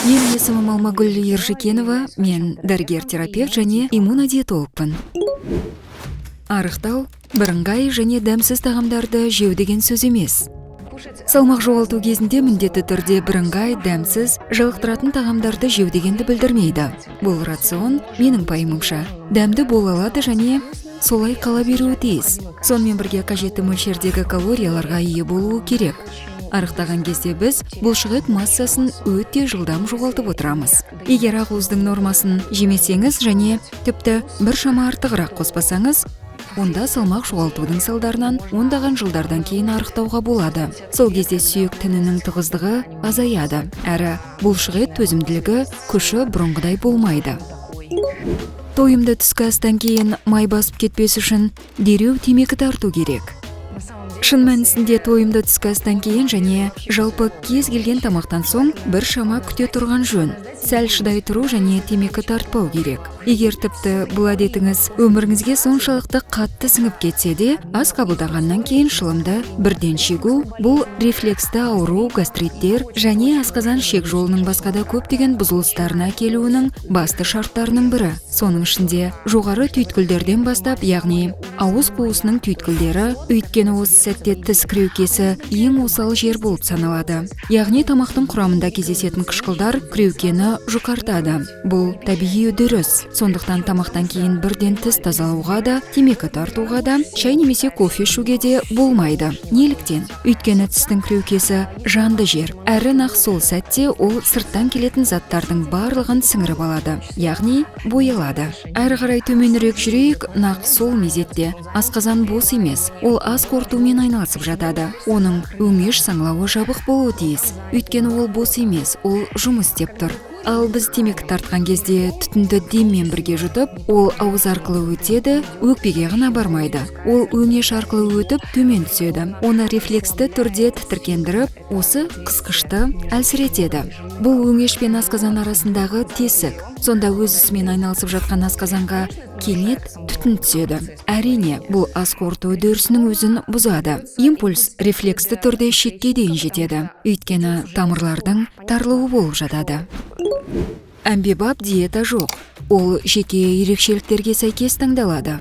Менің есімім Алмагүл Ержекенова, мен дәрігер-терапевт және иммунодиетологпын. Арықтау бірыңғай және дәмсіз тағамдарды жеу деген сөз емес. Салмақ жоғалту кезінде міндетті түрде бірыңғай, дәмсіз, жалықтыратын тағамдарды жеу дегенді білдірмейді. Бұл рацион, менің пайымымша, дәмді бола алады және солай қала беруі тиіс. Сонымен бірге қажетті мөлшердегі калорияларға ие болуы керек. Арықтаған кезде біз бұлшықет массасын өте жылдам жоғалтып отырамыз. Егер ақуыздың нормасын жемесеңіз және тіпті біршама артығырақ қоспасаңыз, онда салмақ жоғалтудың салдарынан ондаған жылдардан кейін арықтауға болады. Сол кезде сүйек тінінің тығыздығы азаяды, әрі бұлшықет төзімділігі, күші бұрынғыдай болмайды. Тойымды түскі астан кейін май басып кетпес үшін дереу темекі тарту керек. Шын мәнісінде, тойымды түскі астан кейін және жалпы кез келген тамақтан соң біршама күте тұрған жөн. Сәл шыдай тұру және темекі тартпау керек. Егер тіпті бұл әдетіңіз өміріңізге соншалықты қатты сіңіп кетсе де, ас қабылдағаннан кейін шылымды бірден шегу — бұл рефлюксті ауру, гастриттер және асқазан ішек жолының басқа да көптеген бұзылыстарына әкелуінің басты шарттарының бірі. Соның ішінде жоғары түйткілдерден бастап, яғни ауыз қуысының түйткілдері, өйткені осы сәтте тіс кіреукесі ең осал жер болып саналады. Яғни тамақтың құрамында кездесетін қышқылдар кіреукені жұқартады. Бұл табиғи үдеріс. Сондықтан тамақтан кейін бірден тіс тазалауға да, темекі тартуға да, шай немесе кофе ішуге де болмайды. Неліктен? Өйткені тістің кіреукесі жанды жер, әрі нақ сол сәтте ол сырттан келетін заттардың барлығын сіңіріп алады, яғни боялады. Әрі қарай төменірек жүрейік. Нақ сол мезетте асқазан бос емес, ол ас қорытумен айналысып жатады. Оның өңеш саңылауы жабық болуы тиіс, өйткені ол бос емес, ол жұмыс істеп тұр. Ал біз темекі тартқан кезде түтінді деммен бірге жұтып, ол ауыз арқылы өтеді, өкпеге ғана бармайды. Ол өңеш арқылы өтіп, төмен түседі. Оны рефлексті түрде тітіркендіріп, осы қысқышты әлсіретеді. Бұл өңеш пен асқазан арасындағы тесік. Сонда өз ісімен айналысып жатқан асқазанға кенет түтін түседі. Әрине, бұл ас қорыту үдерісінің өзін бұзады. Импульс рефлексті түрде шекке дейін жетеді, өйткені тамырлардың тарылуы болып жатады. Әмбебап диета жоқ, ол жеке ерекшеліктерге сәйкес таңдалады.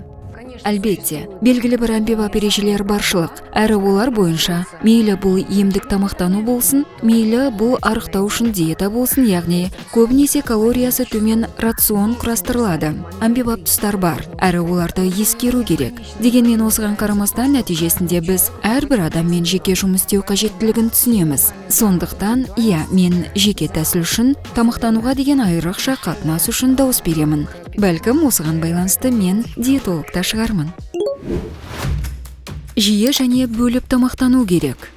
Әлбетте, белгілі бір әмбебап ережелер баршылық, әрі олар бойынша, мейлі бұл емдік тамақтану болсын, мейлі бұл арықтау үшін диета болсын, яғни көбінесе калориясы төмен рацион құрастырылады. Әмбебап тұстар бар, әрі оларды ескеру керек. Дегенмен осыған қарамастан, нәтижесінде біз әрбір адаммен жеке жұмыс істеу қажеттілігін түсінеміз. Сондықтан, иә, мен жеке тәсіл үшін, тамақтануға деген айрықша қатынас үшін дауыс беремін. Бәлкім, осыған байланысты мен диетолог та шығармын. Жиі және бөліп тамақтану керек.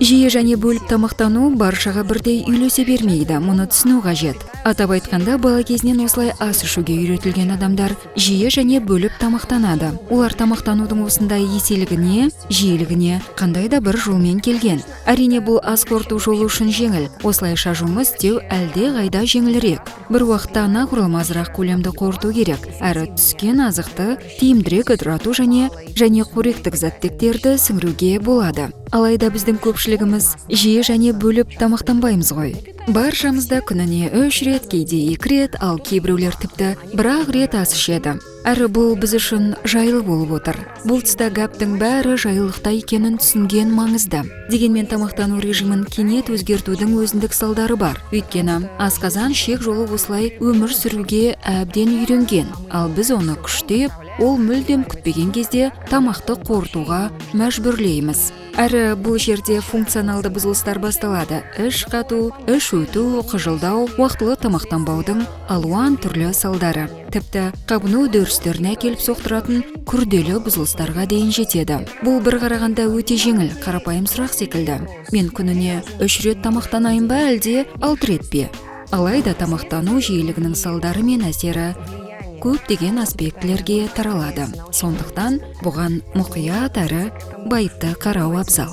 Жиі және бөліп тамақтану баршаға бірдей үйлесе бермейді, мұны түсіну қажет. Атап айтқанда, бала кезінен осылай ас ішуге үйретілген адамдар жиі және бөліп тамақтанады. Олар тамақтанудың осындай еселігіне, жиілігіне қандай да бір жолмен келген. Әрине, бұл ас қорыту жолы үшін жеңіл. Осылайша жұмыс істеу әлде қайда жеңілірек. Бір уақытта анағұрлым азырақ көлемді қорыту керек, әрі түскен азықты тиімдірек ыдырату және қоректік заттектерді сіңіруге болады. Алайда біздің көпшілігіміз жиі және бөліп тамақтанбаймыз ғой. Баршамыз да күніне үш рет, кейде екі рет, ал кейбіреулер тіпті бір-ақ рет ас ішеді. Әрі бұл біз үшін жайлы болып отыр. Бұл тұста гәптің бәрі жайлылықта екенін түсінген маңызды. Дегенмен тамақтану режимін кенет өзгертудің өзіндік салдары бар. Өйткені асқазан ішек жолы осылай өмір сүруге әбден үйренген. Ал біз оны күштеп, ол мүлдем күтпеген кезде тамақты қорытуға мәжбүрлейміз. Әрі бұл жерде функционалды бұзылыстар басталады. Іш қату, іш өту, қыжылдау, уақытылы тамақтанбаудың алуан түрлі салдары. Тіпті қабыну үдерістеріне әкеліп соқтыратын күрделі бұзылыстарға дейін жетеді. Бұл бір қарағанда өте жеңіл, қарапайым сұрақ секілді. Мен күніне үш рет тамақтанайын ба, әлде алты рет пе? Алайда тамақтану жиілігінің салдары мен әсері көптеген аспектілерге таралады. Сондықтан бұған мұқият әрі байыпты қарау абзал.